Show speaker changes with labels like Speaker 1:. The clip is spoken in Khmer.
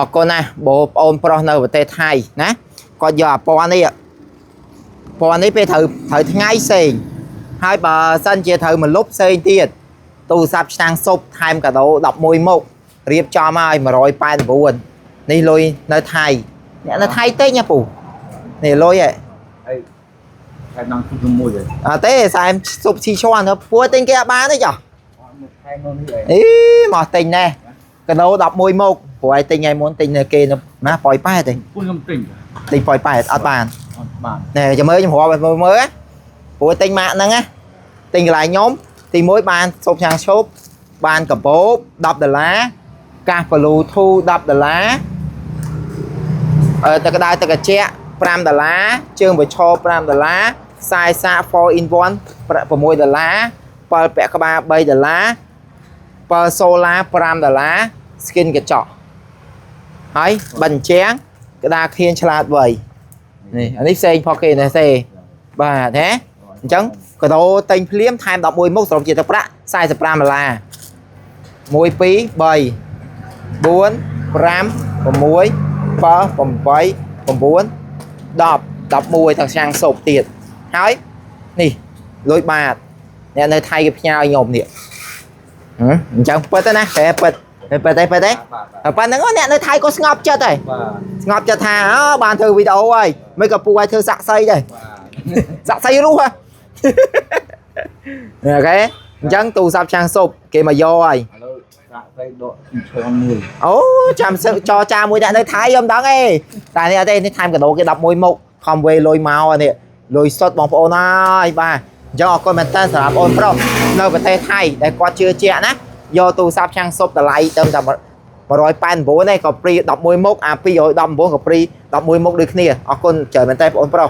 Speaker 1: អរគុណណាស់បងប្អូនប្រុសនៅប្រទេសថៃណាគាត់យកអាពណ៌នេះពណ៌នេះពេលត្រូវត្រូវថ្ងៃផ្សេងហើយបើសិនជាត្រូវមកលុបផ្សេងទៀតទូរស័ព្ទឆ្នាំងស៊ុបថែមកាដូ11មុខរៀបចំឲ្យ189នេះលុយនៅថៃអ្នកនៅថៃទិញណាពូនេះលុយហ៎
Speaker 2: ហើយខែដល់ទី6ហើយ
Speaker 1: អត់ទេសែមស៊ុបស៊ីឈួនទៅពួរទិញគេអត់បានទេចុះ
Speaker 2: អត់មកខែមកនេះ
Speaker 1: អីមកទិញណែកាដូ11មុខព្រោះឲ្យទិញថ្ងៃមុនទិញនៅគេនៅណាប៉ោយប៉ែតទេ
Speaker 2: ពួកខ្ញុំទិញ
Speaker 1: ទិញប៉ោយប៉ែតអត់បាន
Speaker 2: អត់បាន
Speaker 1: ណែចាំមើលខ្ញុំរាប់ឲ្យមើលមើលណាព្រោះទិញម៉ាកហ្នឹងណាទិញកន្លែងខ្ញុំទី1បានសូបឆាងឈប់បានកបោប10ដុល្លារកាស Bluetooth 10ដុល្លារអឺទឹកក្តៅទឹកត្រជាក់5ដុល្លារជើងបឈរ5ដុល្លារខ្សែសាក4 in 1 6ដុល្លារពិលពាក់ក្បាល3ដុល្លារពិលសូឡា5ដុល្លារ skin កញ្ចក់ហើយបិទជាងក្តារខៀនឆ្លាតវៃ នេះអានេះផ្សេងផុសគេនេះទេបាទហ៎អញ្ចឹងកាដូទិញភ្លាមថែម11មុខសរុបជាទឹកប្រាក់45ដុល្លារ1 2 3 4 5 6 7 8 9 10 11ទាំងឆ្នាំងសូបទៀតហើយនេះលុយបាតអ្នកនៅថៃគេផ្ញើឲ្យខ្ញុំនេះហឹមអញ្ចឹងពិតទេណាតែពិតតែពិតទេពិតទេ
Speaker 2: បាទ
Speaker 1: ប៉ុណ្្នឹងអ្នកនៅថៃក៏ស្ងប់ចិត្តដែរ
Speaker 2: បាទ
Speaker 1: ស្ងប់ចិត្តថាអូបានធ្វើវីដេអូហើយមិនក៏ពូឲ្យធ្វើសាក់សីដែរ
Speaker 2: បាទ
Speaker 1: សាក់សីរស់ហ៎ OK អញ្ចឹងទូរស័ព្ទឆាំងស៊ុបគេមកយកហើយ
Speaker 2: ឥឡូវដាក់ទៅដកឈុនមួយ
Speaker 1: អូចាំសឹកចរចាមួយដាក់នៅថៃខ្ញុំមិនដឹងទេតែនេះអត់ទេនេះថែមកដោគេ11មុខខំវេលុយមកអានេះលុយសុតបងប្អូនហើយបាទអញ្ចឹងអរគុណមែនតើសម្រាប់បងប្រុសនៅប្រទេសថៃដែលគាត់ជឿជាក់ណាយកទូរស័ព្ទឆាំងស៊ុបតម្លៃទៅតែ189ទេក៏ព្រី11មុខអា219ក៏ព្រី11មុខដូចគ្នាអរគុណច្រើនមែនតើបងប្រុស។